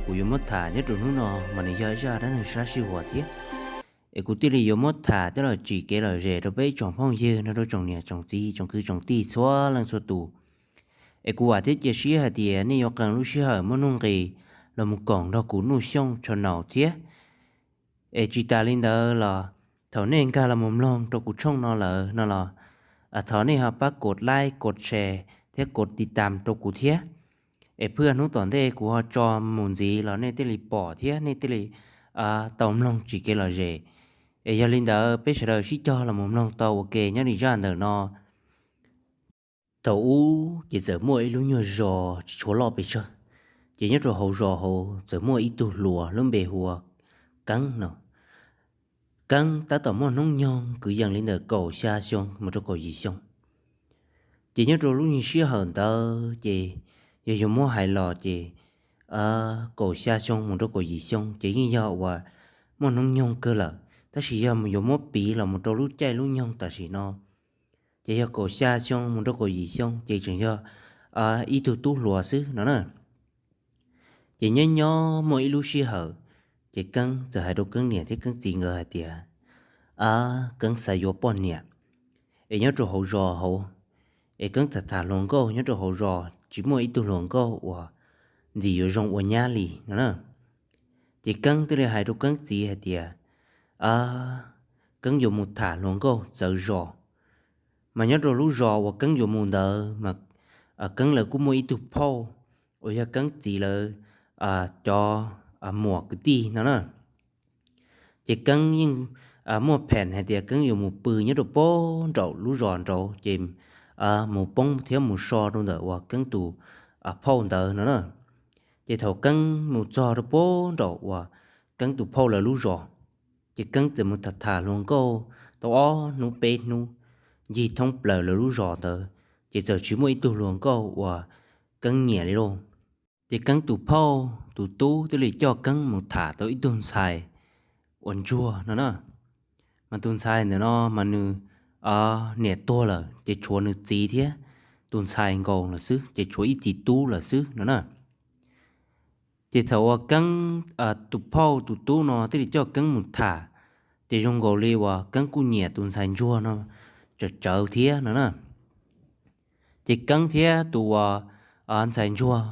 kuv yuav muab tham nyob rau hnub no mas nws yog zaj dab neeg sab sij huam thiab. Es kuv thiaj li yuav muab tham coj los tsim kev lom zem rau peb tsoom phooj ywg no, rau tsoom niam tsoom txiv tsoom kwv tsoom tij txhua leej txhua tus. Es kuv vam thiab cia siab hais tias nej yuav qee lub sij hawm muaj nuj nqis los mus koom nrog kuv Nuj Xyooj channel thiab. Es tsis tas li ntawd los thaum nej nkag los mus mloog rau kuv tshooj no lawm no los thov nej ho pab kov like, kov share thiab kov tiv tam rau kuv thiab. Es phaj hnub tom ntej kuv ho tso mus ntxiv los nej thiaj li pom thiab nej thiaj li tau mloog tsim kev lom zem. Es yog li ntawd peb sawv daws sib cog los mus mloog tau ua ke nyob li zaj ntawm no. Thaum ub ces txawm muaj ib lub nyuag zos tsis tshua loj pes tsawg, ces nyob rau hauv zos hauv txawm muaj ib tug hluas lub npe hu ua Keeb no. Keeb tab tom muaj hnub nyoog kwv yees li ntawm kaum xya xyoo mus rau kaum yim xyoo. Ces nyob rau lub nyuag sij hawm ntawd ces yog yuav muab hais los ces kaum xya xyoo mus rau kaum yim xyoo ces yeej yog uas muaj hnub nyoog kawg lawm, tab sis yog yuav muab piv los mus rau lub caij lub nyoog tam sim no ces yog kaum xya xyoo mus rau kaum yim xyoo ces tseem yog ib tug tub hluas xwb no na. Ces nyob nyob muaj ib lub sij hawm, ces Keeb txawm hais rau Keeb niam thiab Keeb txiv nkawd hais tias, Keeb xav yuav poj niam, es nyob rau hauv zos hauv, es Keeb tham tham hluas nkauj nyob rau hauv zos tsis muaj ib tug hluas nkauj uas ntxim yuav zoo ua nyab li no na. Ces Keeb thiaj li hais rau Keeb txiv hais tias, Keeb yuav mus tham hluas nkauj txawv zos. Mas nyob rau lub zos uas Keeb yuav mus ntawd mas Keeb lawv kuj muaj ib tug phauj uas yog Keeb txiv lawv cov muam kwv tij no na. Ces Keeb yeej muaj phem hais tias Keeb yuav mus pw nyob rau pem nraum lub zos nraud ces mus poob thiab mus so rau ntawm uas Keeb tus phauj ntawd no na. Ces thaum Keeb mus txog rau pem nraum uas Keeb tus phauj lawv lub zos, ces Keeb txawm mus tham tham hluas nkauj tau ob hnub peb hnub ncig thoob plaws lawv lub zos ntawd, ces txawm tsis muaj ib tug hluas nkauj uas Keeb nyiam li lauj. Ces Keeb tus phauj tus tub thiaj li coj Keeb mus tham tau ib tug ntxhais uas ntsuag no na. Mas tus ntxhais ntawm no mas nws niam tuag lawm ces tshuav nws txiv thiab tus ntxhais nkaus lawm xwb, ces tshuav ib txiv tub lawm xwb no na. Ces thaum uas Keeb tus phauj tus tub no thiaj li coj Keeb mus tham, ces zoo nkaus li uas Keeb kuj nyiam tus ntxhais ntsuag no tsawv tsawv thiab no na. Ces Keeb thiab tus uas ntxhais ntsuag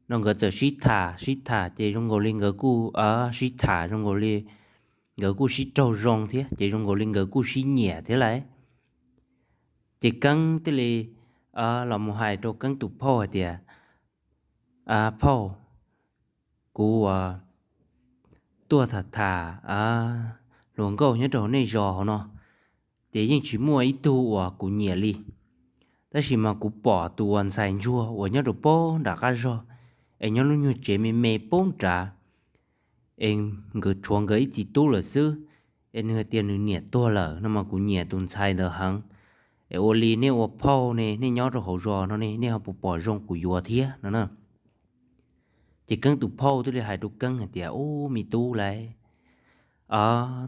no nkawd txawm sib tham sib tham ces zoo nkaus li nkawd kuj sib tham zoo nkaus li nkawd kuj sib raug zoo thiab ces zoo nkaus li nkawd kuj sib nyiam thiab lawm. Ces Keeb thiaj li los mus hais rau Keeb tus phauj hais tias, Phauj, kuv uas tuaj tham tham hluas nkauj nyob rau hauv nej zos hauv no, ces yeej tsis muaj ib tug uas kuv nyiam li. Tab sis mas kuv pom tus uas ntxhais ntsuag uas nyob rau pem nram qab zog, es nyob lub nyuag tsev me me pem nrad, es nkawd tshuav nkawd ib txiv tub lawm xwb, es nws hais tias nws niam tuag lawm no mas kuv nyiam tus ntxhais ntawd heev. Es ua li nej ua phauj ne, nej nyob rau hauv zos no ne, nej ho puas pom zoo kuv yuav thiab no na. Ces Keeb tus phauj thiaj li hais rau Keeb hais tias, Ub, me tub lauj,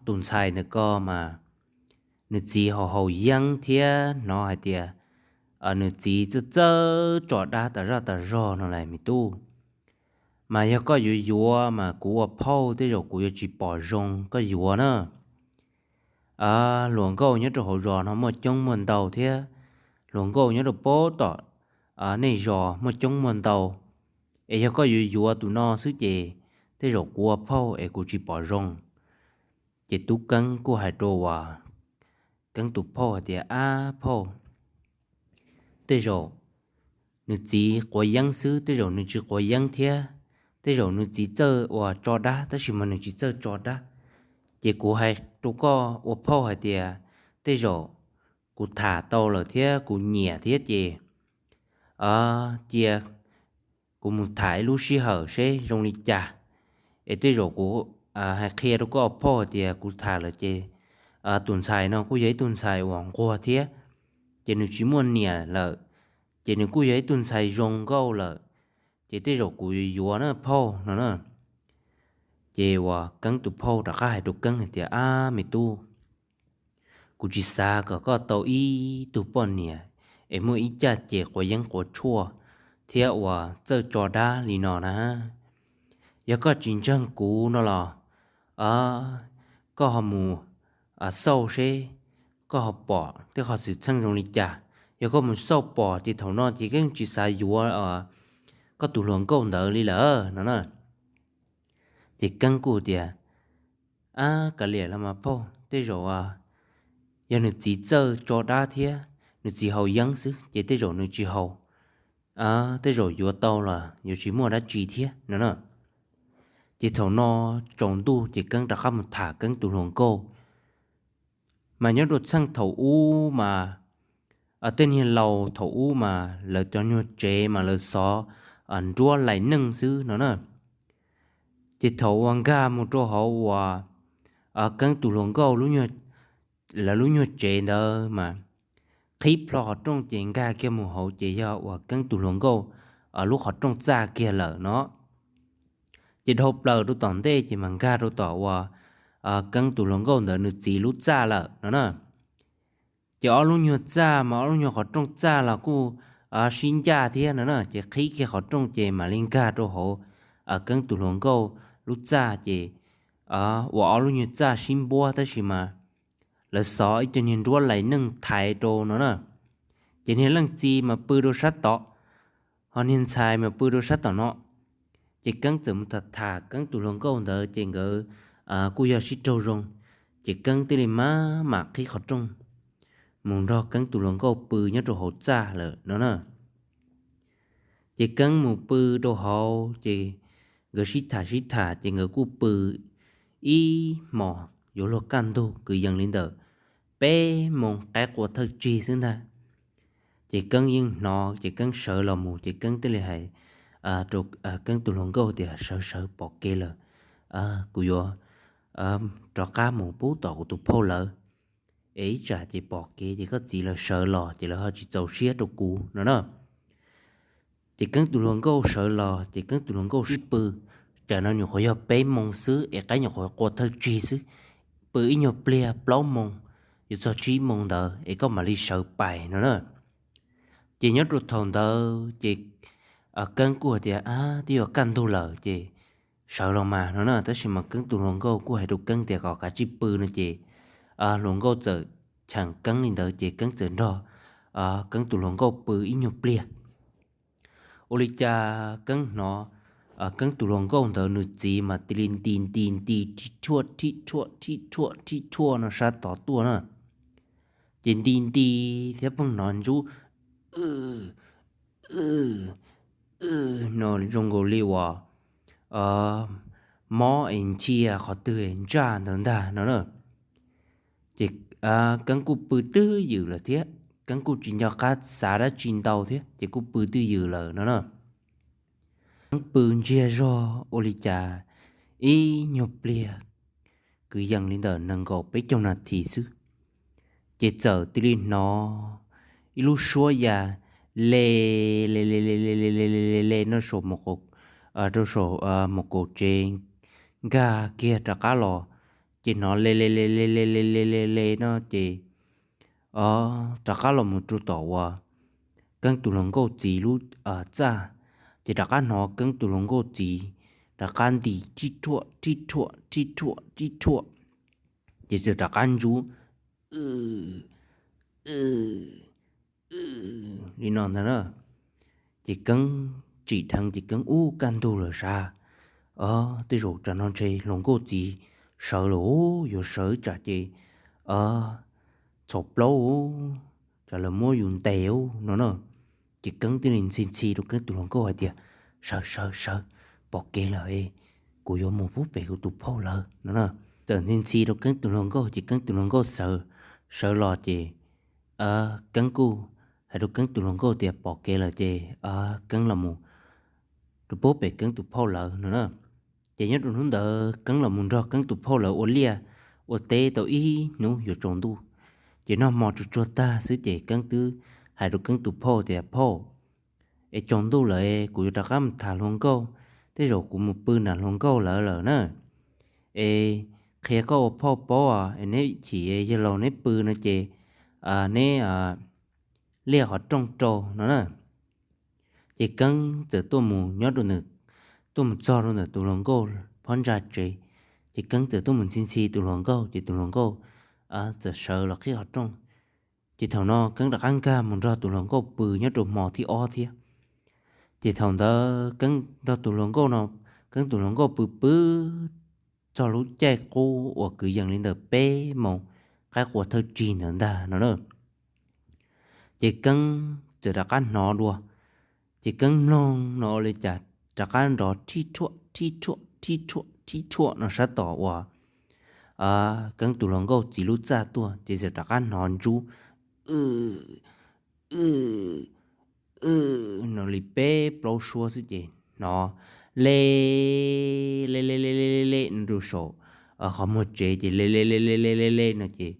tus ntxhais ntawd ko mas nws txiv haus haus yeeb thiab hnov hais tias nws txiv txawj txawj tso dab tas zaj tas zog no lauj me tub. Mas yog koj yuav yuav mas kuv ua phauj tej zaum kuv yuav tsis pom zoo koj yuav na. Hluas nkauj nyob rau hauv zos no muaj coob muaj ntau thiab, hluas nkauj nyob rau pem tom nej zos muaj coob muaj ntau. Es yog koj yuav yuav tus no xwb ces tej zaum kuv ua phauj es kuv tsis pom zoo. Ces tub Keeb kuj hais rau uas Keeb tus phauj hais tias, Ab phauj, tej zaum nws txiv quav yeeb xwb, tej zaum nws tsis quav yeeb thiab, tej zaum nws txiv txawj uas tso dab tab sis mas nws tsis txawj tso dab. Ces kuv hais rau koj ua phauj hais tias tej zaum kuv tham tau lawm thiab kuv nyiam thiab ces cia kuv mus tham ib lub sij hawm seb zoo li cas. Es tej zaum kuv hais qhia rau koj ua phauj hais tias kuv tham lawm ces tus ntxhais no kuj yog ib tug ntxhais uas nquag thiab, ces nws tsis muaj niam lawm, ces nws kuj yog ib tug ntxhais zoo nkauj lawm, ces tej zaum kuv yuav yuav na phauj no na. Ces uas Keeb tus phauj rov qab hais rau Keeb hais tias, Ab me tub, kuv tsis xav kom koj tau ib tug poj niam es muaj ib caj ces quav yeeb quav tshuaj thiab uas txawj tso dab li no na. Yog koj tsis ntseeg kuv no los koj ho mus xauj seb koj ho pom tej qhov xwm txheej zoo li cas. Yog koj mus xauj pom ces thaum no ces Keeb tsis xav yuav koj tus hluas nkauj ntawd li lawm no na. Ces Keeb kuj tias, Ab, kav liam los mas phauj, tej zaum yog nws txiv txawj tso dab thiab nws txiv haus yeeb xwb ces tej zaum nws tsis haus, tej zaum yuav tau los yuav tsis muaj dab tsi thiab no na. Ces thaum no tsaus ntuj ces Keeb rov qab mus tham Keeb tus hluas nkauj. Mas nyob rau txheej thaum ub mas tej niag laus thaum ub mas lawv cov nyuag tsev mas lawv xov nruab lais neej xwb no na. Ces thaum uas nkag mus rau hauv uas Keeb tus hluas nkauj lawv lub nyuag tsev ntawd mas qhib plho qhov rooj ces nkag kiag mus hauv ces yog uas Keeb tus hluas nkauj lub qhov rooj txaj kiag lawm no. Ces dhau plaws rau tom ntej ces mas nkag rau tom uas Keeb tus hluas nkauj ntawd nws txiv lub txaj lawm no na. Ces ob lub nyuag txaj mas ob lub nyuag qhov rooj txaj los kuj sib ncaj thiab no na. Ces qhib kiag qhov rooj ces mam li nkag rau hauv Keeb tus hluas nkauj lub txaj ces uas ob lub nyuag txaj sib npuab tab sis mas lawv xov ib co niag nruab lais neej thaiv rau no na. Ces niag leej txiv mas pw rau sab tod, ho niag ntxhais mas pw rau sab tom no. Ces Keeb txawm mus tham tham Keeb tus hluas nkauj ntawd ces nkawd kuj yog sib raug zoo. Ces Keeb thiaj li maj mam qhib qhov rooj mus nrog Keeb tus hluas nkauj pw nyob rau hauv txaj lawm no na. Ces Keeb mus pw rau hauv ces nkawd sib tham sib tham ces nkawd kuj pw ib hmos yuav luag kaj ntug kwv yees li ntawm peb moos qaib qua thawj tsig xwb ntag. Ces Keeb yeej hnov ces Keeb sawv los mus ces Keeb thiaj li hais rau Keeb tus hluas nkauj tias, Sawv sawv, pom kev lawm, kuv yuav rov qab mus pub tom kuv tus phauj lawv, es ib tsam ces pom kev ces koj txiv lawv sawv los ces lawv ho tsis txaus siab rau kuv no na. Ces Keeb tus hluas nkauj sawv los ces Keeb tus hluas nkauj sib pw, tsam no nyuam qhuav yog peb moos xwb es qaib nyuam qhuav qua thawj tsig xwb, pw ib nyuag pliag plaub moos yuav txog tsib moos ntawd es koj mam li sawv pais no na. Ces nyob rau thaum ntawd ces Keeb kuj hais tias, Twb yuav kaj ntug lawm ces sawv los mas no na. Tab sis mas Keeb tus hluas nkauj kuj hais rau Keeb tias kom kav tsij pw no ces hluas nkauj txawm cheem Keeb li ntawd ces Keeb txawm nrog Keeb tus hluas nkauj pw ib nyuag pliag. Ua li cas Keeb hnov Keeb tus hluas nkauj ntawd nws txiv mas cia li nti nti nti rhib rhuaj rhib rhuaj rhib rhuaj rhib rhuaj no sab tod tuaj na. Ces nti nti thiab pheej hnov ntsub no zoo nkaus li uas mob es nthia qhov twg ntsaj ntawd ntag no na. Ces Keeb kuj pw twj ywm lawm thiab Keeb kuj tsis nco qab xav dab tsi ntau thiab ces kuj pw twj ywm lawm no na. Keeb pw ntsiag zog ua li cas ib nyuag pliag kwv yees li ntawm nees nkaum peb caug nas this xwb, ces txawm cia li hnov ib lub suab ya le le le le le le le le no saum rau saum mus kaum tsev nkag kiag rov qab los, ces hnov le le le le le le le le le no ces rov qab los mus rau tom uas Keeb tus hluas nkauj txiv lub txaj, ces rov qab hnov Keeb tus hluas nkauj txiv rov qab nti rhib rhuaj rhib rhuaj rhib rhuaj rhib rhuaj, ces txawm rov qab ntsub li no ntag na. Ces Keeb tsim dheev ces Keeb ub kaj ntug lawm sav, tej zaum tsam no ntshe hluas nkauj txiv sawv lawm, yuav sawv tsam ces txhaum plaub, tsam lawv muab yus ntes no na. Ces Keeb thiaj li ntxhi ntxhi rau Keeb tus hluas nkauj hais tias, Sawv sawv sawv, pom kev lawm, kuv yuav mus pub pem kuv tus phauj lawv no na. Txawm ntxhi ntxhi rau Keeb tus hluas nkauj ces Keeb tus hluas nkauj sawv, sawv los ces Keeb kuj hais rau Keeb tus hluas nkauj tias pom kev lawm ces Keeb los mus rau pub pem Keeb tus phauj lawv no na. Ces nyob rau hnub ntawd Keeb los mus nrog Keeb tus phauj lawv ua liaj ua teb tau ib hnub yuav tsaus ntuj, ces noj hmo tsuag tsuag tag xwb ces Keeb twb hais rau Keeb tus phauj tias, Phauj, es tsaus ntuj lawm, kuv yuav rov qab mus tham hluas nkauj, tej zaum kuv mus pw nram hluas nkauj lawv lawm na. Es qhia koj ua phauj paub es neb chim yawg laus neb pw no ces neb liaj qhov rooj rau no na. Ces Keeb txawm tuaj mus nyob rau ntawm tuaj mus txog rau ntawm tus hluas nkauj phab ntsa tsev. Ces Keeb txawm tuaj mus ntxhi ntxhi tus hluas nkauj, ces tus hluas nkauj txawm sawv los qhib qhov rooj. Ces thaum no Keeb rov qab nkag mus nrog tus hluas nkauj pw nyob rau hmo thib ob thiab. Ces thaum ntawd Keeb nrog tus hluas nkauj no, Keeb tus hluas nkauj pw pw txog lub caij qub uas kwv yees li ntawm peb moos qaib qua thawj tsig ntawd ntag no na. Ces Keeb txawm rov qab hnov dua, ces Keeb mloog no ua li cas rov qab nrov thib thuam thib thuam thib thuam thib thuam no sab tom uas Keeb tus hluas nkauj txiv lub txaj tuaj, ces txawm rov qab hnov ntsub no li peb plaub suab xwb ces hnov le le le le le le le rau saum qhov muag tsev, ces le le le le le le le no ces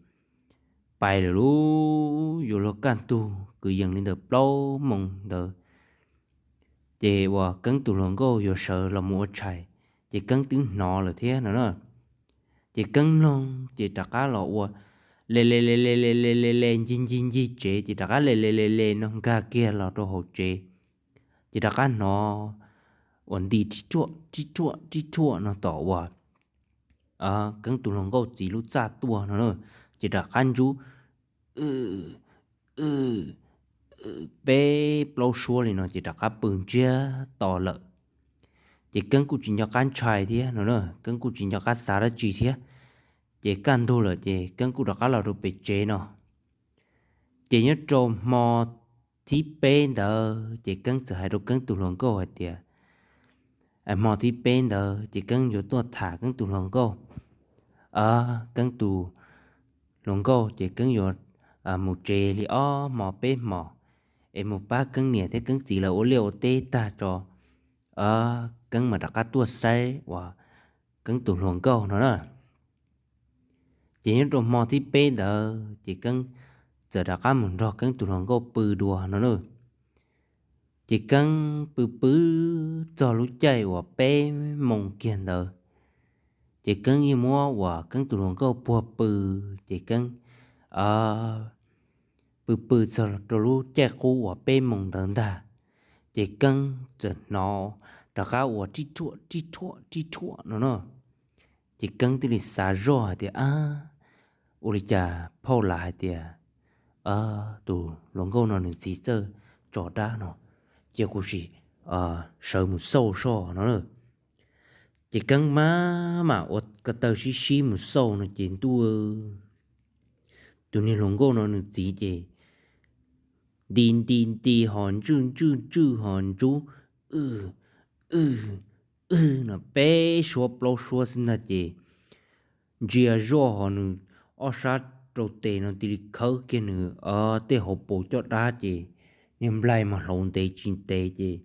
pais lawm lub, yuav luag kaj ntug kwv yees li ntawm plaub moos ntawd. Ces uas Keeb tus hluas nkauj yuav sawv los mus ua tshais, ces Keeb twb hnov lawm thiab no na. Ces Keeb mloog ces rov qab los ua le le le le le le le le ncig ncig ncig tsev, ces rov qab le le le le no nkag kiag los rau hauv tsev. Ces rov qab hnov uas nti rib rhuam rib rhuam rib rhuam no tom uas Keeb tus hluas nkauj txiv lub txaj tuaj no na, ces rov qab ntsub peb plaub suab li no ces rov qab pw ntsiag to lawm. Ces Keeb kuj tsis nco qab ntshai thiab no na, Keeb kuj tsis nco qab xav dab tsi thiab. Ces kaj ntug lawm ces Keeb kuj rov qab los rau pem tsev no. Ces nyob rau hmo thib peb ntawd ces Keeb txawm hais rau Keeb tus hluas nkauj hais tias, hmo thib peb ntawd ces Keeb yuav tuaj tham Keeb tus hluas nkauj. Keeb tus hluas nkauj ces Keeb yuav mus tsev li ob hmo peb hmos, es mus pab Keeb niam thiab Keeb txiv lawv ua liaj ua teb tag tso, Keeb mam rov qab tuaj saib uas Keeb tus hluas nkauj no na. Ces nyob rau hmo thib peb ntawd ces Keeb txawm rov qab mus nrog Keeb tus hluas nkauj pw dua no na. Ces Keeb pw pw txog lub caij uas peb moos kiag ntawd, ces Keeb yeej muab uas Keeb tus hluas nkauj puag pw, ces Keeb pw pw txog rau lub caij qub uas peb moos ntawd ntag, ces Keeb txawm hnov rov qab ua rib rhuam rib rhuam rib rhuam no no. Ces Keeb thiaj li xav zoj hais tias, ab, ua li cas phauj lav hais tias tus hluas nkauj no nws txiv txawj tso dab no, cia kuv sim sawv mus xauj soj no na. Ces Keeb maj mam ua ko taw sib sib mus xauj no ces ntuj, tus niag hluas nkauj no nws txiv ces nti nti nti ho ntswj ntswj ntswj ho ntsub, w, w, w no peb suab plaub suab xwb ntag ces ntsia zoj ho nws ob sab rau tes no cia li khawb kiag nws tej hauv paus caj dab ces niag nplaig mas hlauv ntev tsis ntev ces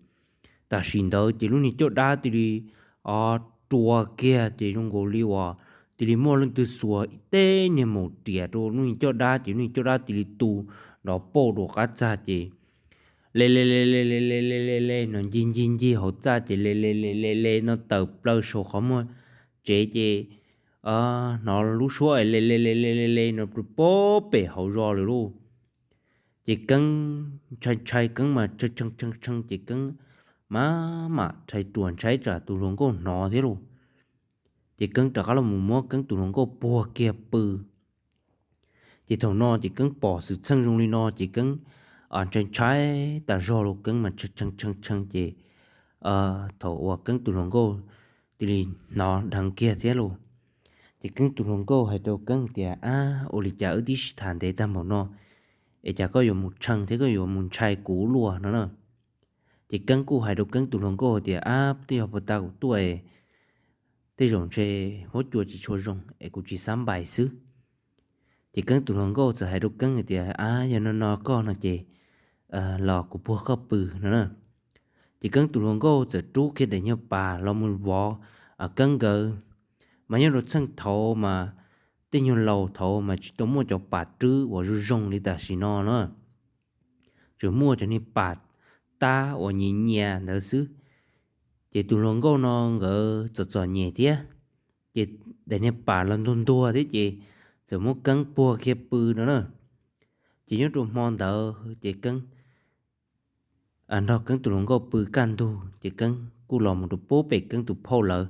tam sim ntawd ces lub niag caj dab cia li rua kiag ces zoo nkaus li uas cia li muaj leej twg xuas teb niag maum riam rau lub niag caj dab ces lub niag caj dab cia li tu nrov pauj rau qab txag ces le le le le le le le le le no ncig ncig ncig hauv txaj ces le le le le le no tawm plaws saum qhov muag tsev ces hnov lub suab es le le le le le le no pw pem hauv zos lawm lauj. Ces Keeb ntshai ntshai, Keeb mas tshee tshee tshee ces Keeb maj mam rhais ruam ntshai tsam tus hluas nkauj hnov thiab lauj. Ces Keeb rov qab los mus muab Keeb tus hluas nkauj puag kiag pw. Ces thaum no ces Keeb pom xwm txheej zoo li no ces Keeb ntshai ntshai tas zog lauj, Keeb mas tshee tshee tshee ces thaum uas Keeb tus hluas nkauj cia li hnov dheev kiag thiab lauj. Ces Keeb tus hluas nkauj hais rau Keeb tias, ab, ua li cas wb twb sib tham ntev tag npaum no es cas koj yuav mus tshee thiab koj yuav mus ntshai kuv luaj no na? Ces Keeb kuj hais rau Keeb tus hluas nkauj tias, ab, twb yog puag ta kuv tuaj es tej zaum ntshe huab cua tsis tshua zoo es kuv tsis xav npais xwb. Ces Keeb tus hluas nkauj txawm hais rau Keeb hais tias, ab, yog no no koj no ces los kuv puag koj pw no na. Ces Keeb tus hluas nkauj txawm rub kiag daim nyuag pas los mus vov Keeb nkawd. Mas nyob rau txheej thaud mas tej nyuag laus thaud mas tsis tau muaj cov pas rwb uas zoo zoo li tam sim no na, tsuas muaj cov niag pas tab uas nyias nyias ntawd xwb. Ces tus hluas nkauj no nkawd txom txom nyem thiab, ces daim niag pas los ntuag ntuag thiab ces txawm muab Keeb puag kiag pw no na. Ces nyob rau hmo ntawd ces Keeb nrog Keeb tus hluas nkauj pw kaj ntug ces Keeb kuj los mus rau pub pem Keeb tus phauj lawv.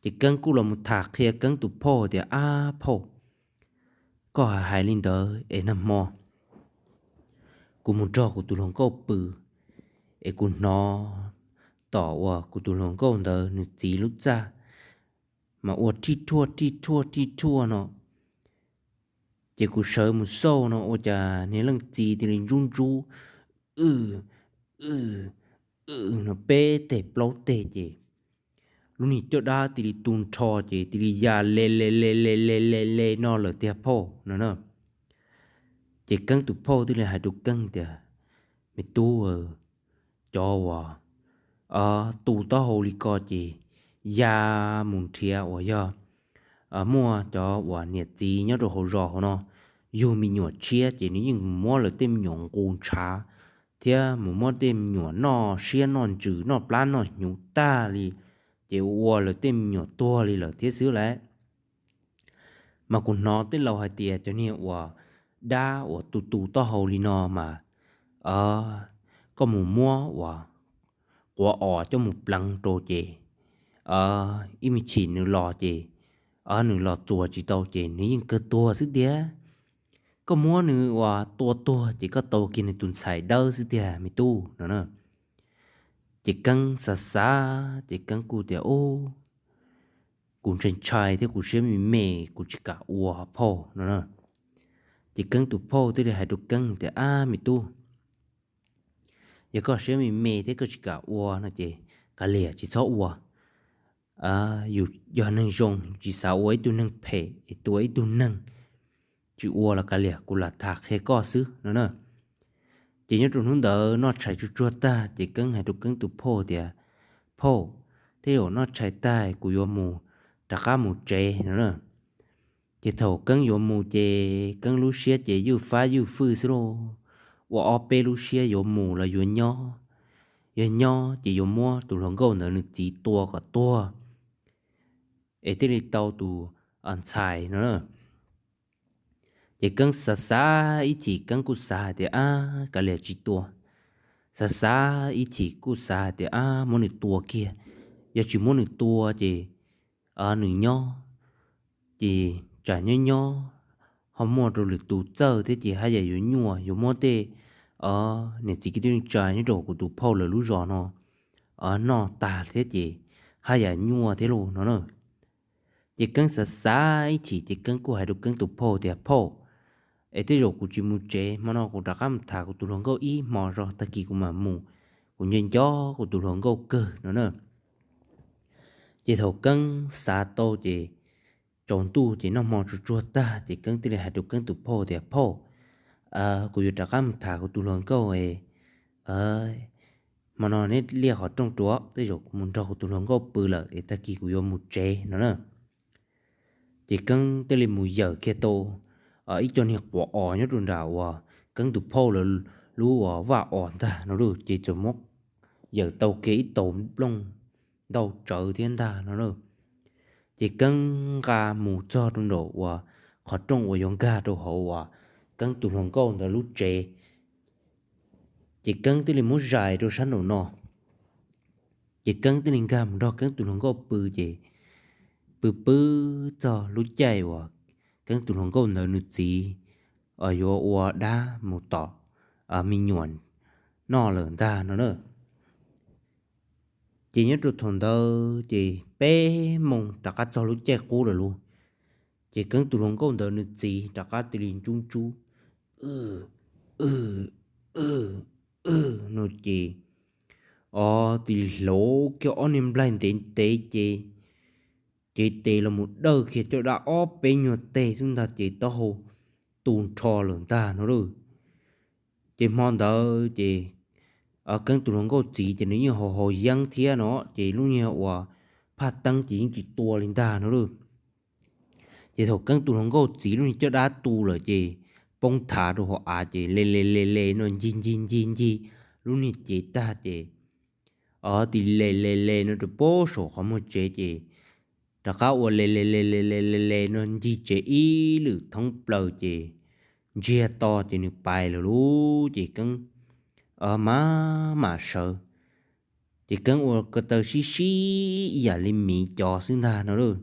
Ces Keeb kuj los mus tham qhia Keeb tus phauj tias, Ab phauj, koj hais hais li ntawd es nag hmo kuv mus nrog kuv tus hluas nkauj pw es kuv hnov tom uas kuv tus hluas nkauj ntawd nws txiv lub txaj mas ua rij rhuaj rij rhuaj rij rhuaj no. Ces kuv sawv mus xauj no ua cas niag leej txiv thiaj li ntsub ntsub, w, w, w no peb teg plaub teg ces lub niag caj dab thiaj li tu nrho ces thiaj li ya le le le le le le le no lawm tiag phauj no na. Ces Keeb tus phauj thiaj li hais rau Keeb tias, Me tub, cov uas tu taub hau li ko ces ya mus nrhiav uas yog muaj cov uas niam txiv nyob rau hauv zos hauv no yug me nyuam tshiab ces nws yeej mus muab lawv tej me nyuam nqus ntshav thiab mus muab tej me nyuam noj siab noj ntsws noj plab noj hnyuv tag li, ces ua lawv tej me nyuam tuag li lawm thiab xwb lauj. Mas kuv hnov tej laus hais tias cov niag uas dab uas tu tu taub hau li no mas koj mus muab uas quav os coj mus pleev rau ces ib me chim nws los ces nws los txuas tsis tau ces nws yeej kawg tuag xwb tiag. Koj muab nws uas tua tuag ces koj tau kiag nws tus ntxhais dawb xwb tiag me tub no na. Ces Keeb xav xav ces Keeb kuj tias, Ub, kuv ntshai ntshai thiab kuv siab me me, kuv tsis kam ua phauj no na. Ces Keeb tus phauj thiaj li hais rau Keeb tias, Ab me tub, yog koj siab me me thiab koj tsis kam ua no ces kav liam tsis txhob ua. Yus yog neeg zoo tsis xav ua ib tug neeg phem es tua ib tug neeg. Tsis ua los kav liam, kuv lam tham qhia koj xwb no na. Ces nyob rau hnub ntawd noj tshais tsuag tsuag tag ces Keeb hais rau Keeb tus phauj tias, Phauj, tej zaum noj tshais tag kuv yuav mus rov qab mus tsev no na. Ces thaum Keeb yuav mus ces Keeb lub siab ces ywj fab ywj fwj xwb lauj. Ua ob peb lub siab yuav mus los yuav nyob. Yog nyob ces yuav muab tus hluas nkauj ntawd nws txiv tua kom tuag es thiaj li tau tus ntxhais no na. Ces Keeb xav xav ib chim Keeb kuj xav hais tias, Ab, kav liam tsis tua. Xav xav ib chim kuj xav hais tias, Ab, muab nws tua kiag. Yog tsis muab nws tua ces nws nyob ces tsam nyob nyob ho muaj rau lwm tus txawj thiab ces haj yam yuav nyuaj, yuav muab tej niam txiv kwv tij neej tsa nyob rau kuv tus phauj lawv lub zos no noj tag thiab ces haj yam nyuaj thiab lauj no na. Ces Keeb xav xav ib chim ces Keeb kuj hais rau Keeb tus phauj tias, Phauj, es tej zaum kuv tsis mus tsev, hmo no kuv rov qab mus tham kuv tus hluas nkauj ib hmo zog, tag kis kuv mam mus, kuv nco nco kuv tus hluas nkauj kawg no na. Ces thaum Keeb xav tau ces tsaus ntuj ces noj hmo tsuag tsuag tag ces Keeb thiaj li hais rau Keeb tus phauj tias, Phauj, kuv yuav rov qab mus tham kuv tus hluas nkauj es hmo no neb liaj qhov rooj rau, tej zaum kuv mus nrog kuv tus hluas nkauj pw lawm es tag kis kuv yuav mus tsev no na. Ces Keeb thiaj li mus yawm kiag tau ib co niag quav os nyob rau nram uas Keeb tus phauj lawv lub uas vaj os ntag no lauj, ces txawm muab yawm tau kiag ib tau nplooj ntau tsawv thiab ntag no lauj. Ces Keeb nqa mus txog rau nraum uas qhov rooj uas yuav nkag rau hauv uas Keeb tus hluas nkauj ntawd lub tsev. Ces Keeb thiaj li muab zais rau sab nraum no. Ces Keeb thiaj li nkag mus nrog Keeb tus hluas nkauj pw ces pw pw txog lub caij uas Keeb tus hluas nkauj ntawd nws txiv yuav ua dab mus tom me nyuam noj lawm ntag no na. Ces nyob rau thaum ntawd ces peb moo rov qab txog lub caij qub lawm lauj. Ces Keeb tus hluas nkauj ntawd nws txiv rov qab thiaj li ntsub ntsub, w, w, w no ces o, thiaj li hlauv kiag ob niag nplaig ntev ntev ces cev tes los mus dawj kiag caj dab ob peb nyuag teg xwb ntag ces taub hau tu nrho lawm ntag no lauj. Ces hmo ntawd ces Keeb tus hluas nkauj txiv ces nws yeej haus haus yeeb thiab no ces lub niag uas phaj teeb ces yeej tsis tua li ntag no lauj. Ces thaum Keeb tus hluas nkauj txiv lub niag caj dab tu lawm ces poob thav rau hauv av ces le le le le no ncig ncig ncig ncig lub niag cev tag ces o, thiaj li le le le no rau pem saum qhov muag tsev ces rov qab ua le le le le le le le no ncig tsev ib lwm thoob plaws ces ntsiag to ces nws pais lawm lauj. Ces Keeb mas mam sawv. Ces Keeb ua ko taw sib sib ib yam li miv cov xwb ntag no lauj.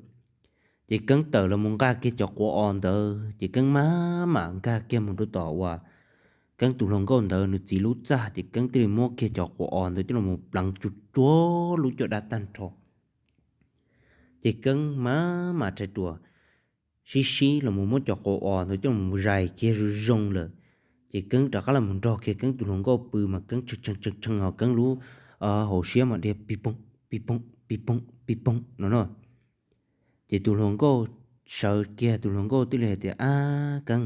Ces Keeb tawm los mus nqa kiag cov quav os ntawd, ces Keeb mas mam nkag kiag mus rau tom uas Keeb tus hluas nkauj ntawd nws txiv lub txaj, ces Keeb thiaj li muab kiag cov quav os ntawd coj los pleev tsuj tsuag lub caj dab tag nrho. Ces Keeb mas mam rhais ruam sib sib los mus muab cov quav os ntawd coj los zais kiag zoo zoo lawm. Ces Keeb rov qab los mus nrog kiag Keeb tus hluas nkauj pw mas Keeb tshee tshee tshee tshee ho Keeb lub hauv siab mas dhia pij pooj pij pooj pij pooj pij pooj no na. Ces tus hluas nkauj sawv kiag, tus hluas nkauj thiaj li hais tias, Ab Keeb,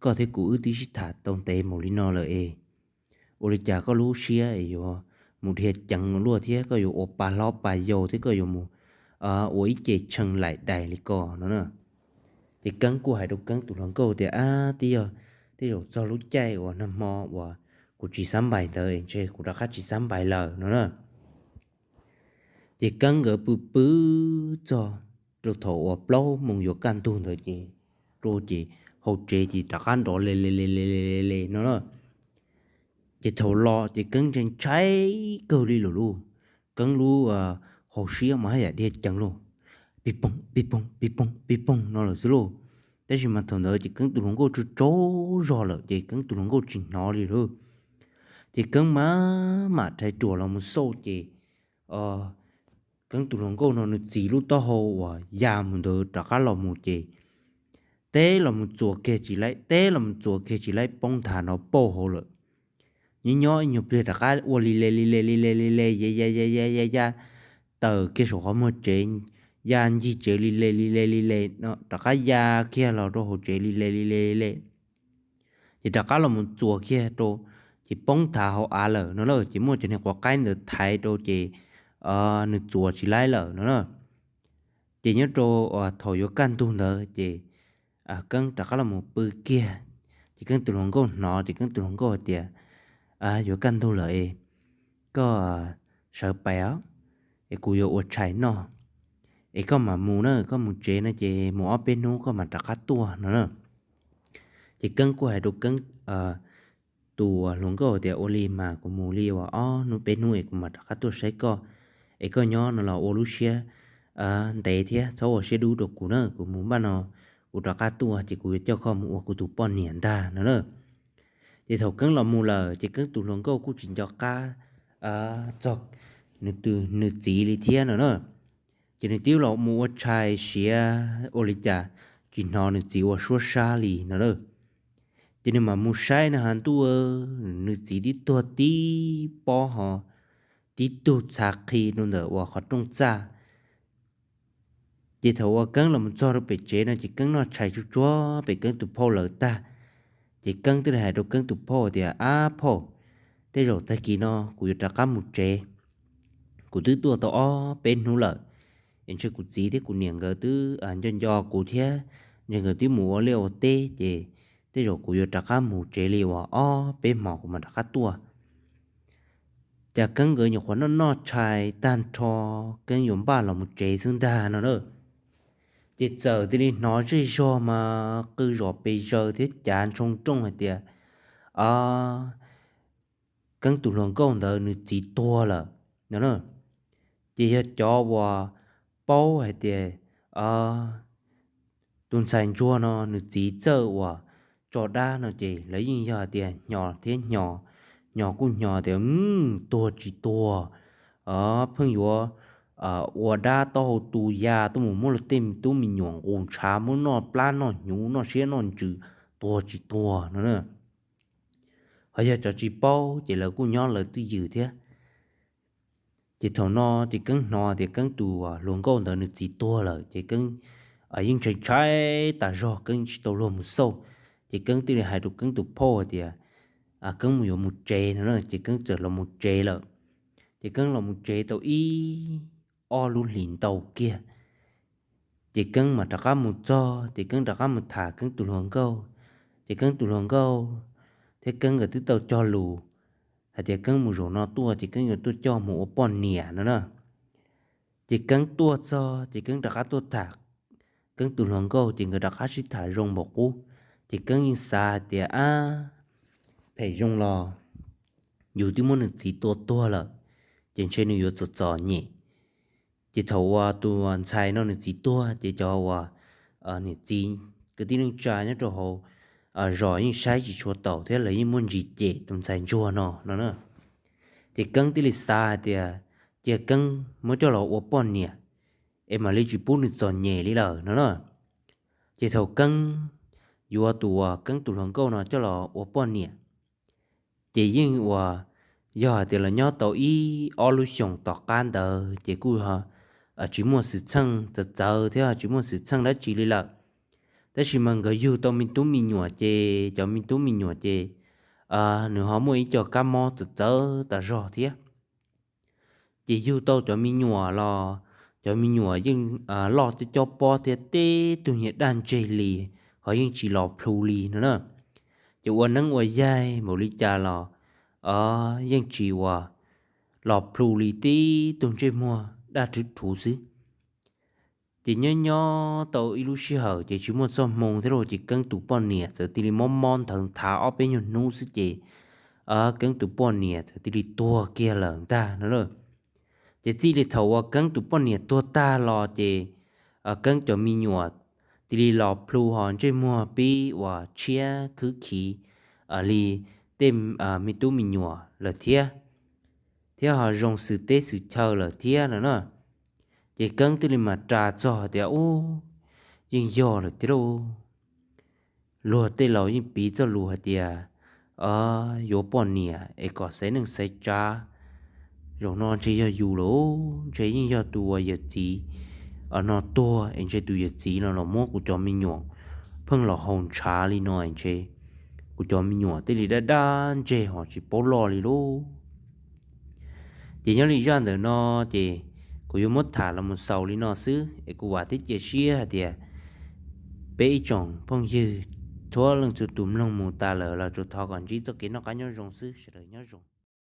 koj thiab kuv wb twb sib tham tau ntev npaum li no lawm es ua li cas koj lub siab es yuav mus dhia ceev luaj thiab koj yuav ua pa hlob pa yau thiab koj yuav mus ua ib ce tshee laim dais li ko no na. Ces Keeb kuj hais rau Keeb tus hluas nkauj tias, Ab, twb yog tej zaum txog lub caij uas nag hmo uas kuv tsis xab npais ntawd es ntshe kuv rov qab tsis xab npais lawm no na. Ces Keeb nkawd pw pw txog rau thaum uas plaub moos yuav kaj ntug ntawd ces, rau ces hauv tsev ces rov qab nrov le le le le le le no na. Ces thaum los ces Keeb ntshai ntshai kawg li lawm lauj. Keeb lub hauv siab mas haj yam dhia ceev lauj, pij pooj pij pooj pij pooj pij pooj no lawm xwb lauj. Tab sis mas thaum ntawd ces Keeb tus hluas nkauj tsaug tsaug zog lawm ces Keeb tus hluas nkauj tsis hnov li lauj. Ces Keeb mas mam rhais ruam los mus xauj ces Keeb tus hluas nkauj no nws txiv lub taub hau uas ya mus ntawd rov qab los mus ces teb los mus txuas kiag tsis laib, teb los mus txuas kiag tsis laib, poob nthav nrov pauj hauv lawm. Nyob nyob ib nyuag pliag rov qab ua li le li le li le li le ya ya ya ya ya ya, tawm kiag saum qhov muag tsev, ya ncig tsev li le li le li le, rov qab ya kiag los rau hauv tsev li le li le li le. Ces rov qab los mus txuas kiag rau, ces poob nthav hauv av lawm no na. Ces muaj cov niag quav qaib ntawd thaiv rau ces nws txuas tsis laib lawm no na. Ces nyob rau thaum yuav kaj ntug ntawd ces Keeb rov qab los mus pw kiag. Ces Keeb tus hluas nkauj hnov ces Keeb tus hluas nkauj hais tias, Yuav kaj ntug lawm es koj sawv pais os, es kuv yuav ua tshais noj, es koj mam mus na, koj mus tsev no ces mus ob peb hnub koj mam rov qab tuaj no na. Ces Keeb kuj hais rau Keeb tus hluas nkauj tias, Ua li mas kuv mus li uas ob hnub peb hnub es kuv mam rov qab tuaj saib koj, es koj nyob no los ua lub siab ntev thiab txhob ua siab dub rau kuv na, kuv mus npaj no kuv rov qab tuaj ces kuv yuav coj koj mus ua kuv tus poj niam ntag no na. Ces thaum Keeb los mus lawm ces Keeb tus hluas nkauj kuj tsis nco qab txog nws txiv li thiab no na. Ces nws twb los mus ua tshais siav ua li cas tsis hnov nws txiv ua suab sab li no na. Ces nws mam mus saib na has ntuj, nws txiv twb tuag tib pob ho tib tug txha qhi rau ntawm uas qhov rooj txaj. Ces thaum uas Keeb los mus txog rau pem tsev no ces Keeb noj tshais tsuag tsuag pem Keeb tus phauj lawv tag, ces Keeb thiaj li hais rau Keeb tus phauj tias, Ab phauj, tej zaum tag kis no kuv yuav rov qab mus tsev. Kuv twb tuaj tau ob peb hnub lawm, es ntshe kuv txiv thiab kuv niam nkawd twb nco nco kuv thiab, ntshe nkawd twb mus ua liaj ua teb, ces tej zaum kuv yuav rov qab mus tsev li uas ob peb hmos kuv mam rov qab tuaj. Ces Keeb nkawd nyuam qhuav noj noj tshais tag nrho, Keeb yuav npaj los mus tsev xwb ntag no na. Ces txawm tias li hnov zej zog mas qw zom pes zaws thiab cav ntshoo rooj hais tias, Keeb tus hluas nkauj ntawd nws txiv tuag lawm no na. Ces yog cov uas paub hais tias tus ntxhais ntsuag no nws txiv txawj uas tso dab no ces lawv yeej yog hais tias hnyos thiab hnyos, hnyos kuj hnyos tias tuag tsis tuag, pheej yuav ua dab taub hau tu ya tuaj mus muab luag tej tub me nyuam nqus ntshav muab noj plab noj hnyuv noj siab noj ntsws, tuag tsis tuag no na. Ho yog cov tsis paub ces lawv kuj nyob lawv twj ywm thiab. Ces thaum no ces Keeb hnov tias Keeb tus hluas nkauj ntawd nws txiv tuag lawm ces Keeb yeej ntshai ntshai tas zog, Keeb tsis tau luag mus xauj. Ces Keeb thiaj li hais rau Keeb tus phauj hais tias Keeb mus yuav mus tsev no na, ces Keeb txawm los mus tsev lawm. Ces Keeb los mus tsev tau ib ob lub hlis ntau kiag, ces Keeb mam rov qab mus txog, ces Keeb rov qab mus tham Keeb tus hluas nkauj. Ces Keeb tus hluas nkauj thiab Keeb nkawd twb tau cog lus hais tias Keeb mus zaum no tuaj ces Keeb yuav tuaj coj mus ua poj niam no na. Ces Keeb tuaj txog ces Keeb rov qab tuaj tham Keeb tus hluas nkauj ces nkawd rov qab sib tham zoo npaum qub. Ces Keeb yeej xav hais tias, Ab, phem zoo los yus twb muab nws txiv tua tuag lawm, ces ntshe nws yuav txom txom nyem. Ces thaum uas tus ntxhais no nws txiv tuag ces cov uas niam txiv kwv tij neej tsa nyob rau hauv zos yeej saib tsis tshua taus thiab lawv yeej muaj ntsis cem tus ntxhais ntsuag no no na. Ces Keeb thiaj li xav hais tias cia Keeb muab coj los ua poj niam es mam li tsis pub nws txom nyem li lawm no na. Ces thaum Keeb yuav tus uas Keeb tus hluas nkauj no coj los ua poj niam, ces yeej uas yog hais tias los nyob tau ib ob lub xyoos tom qab ntawd ces kuj tsis muaj xwm txheej txawv txawv thiab tsis muaj xwm txheej dab tsi li lawm. Tab sis mas nkawd yug tau me tub me nyuam ces cov me tub me nyuam ces nws ho muaj ib co kab mob txawv txawv tas zog thiab. Ces yug tau cov me nyuam los cov me nyuam yeej loj cob cob pob thiab tib tug nyias daj ntseg li, ho yeej tsis los plhu li no na. Ces ua neeb ua yaig npaum li cas los yeej tsis uas los plhu li, tib tug ntsej muag daj rhuv rhuv xwb. Ces nyob nyob tau ib lub sij hawm ces tsis muaj txoj hmoo thiab lauj, ces Keeb tus poj niam txawm cia li mob mob nthawv nthav ob peb nyuag hnub xwb ces Keeb tus poj niam txawm cia li tuag kiag lawm ntag no lauj. Ces txij li thaum uas Keeb tus poj niam tuag tag los ces Keeb cov me nyuam cia li los plhu ho ntsej muag pib uas tshiab khwb khiv li tej me tub me nyuam lawm thiab, thiab ho zoo xws teb xws chaw lawm thiab no na. Ces Keeb thiaj li mam ras txog tias, Ub, yeej yog lawm thiab lauj. Luag tej laus yeej piv txoj lus hais tias yuav poj niam es kom xaiv neej xaiv tsav. Zaum no ntshe yog yus lawm, ntshe yeej yog tus uas yawm txiv no tuag es ntshe tus yawm txiv no los muab kuv cov me nyuam pheej los haus ntshav li no es ntshe kuv cov me nyuam thiaj li daj daj ntseg ho tsis paub loj li lauj. Ces nyob li zaj ntawm no ces kuv yuav muab tham los mus xaus li no xwb es kuv vam thiab cia siab hais tias peb ib tsoom phooj ywg txhua leej txhua tus mloog mus tas lawm los tsuas thov kom ntsib txoj kev noj qab nyob zoo xwb, sawv daws nyob zoo.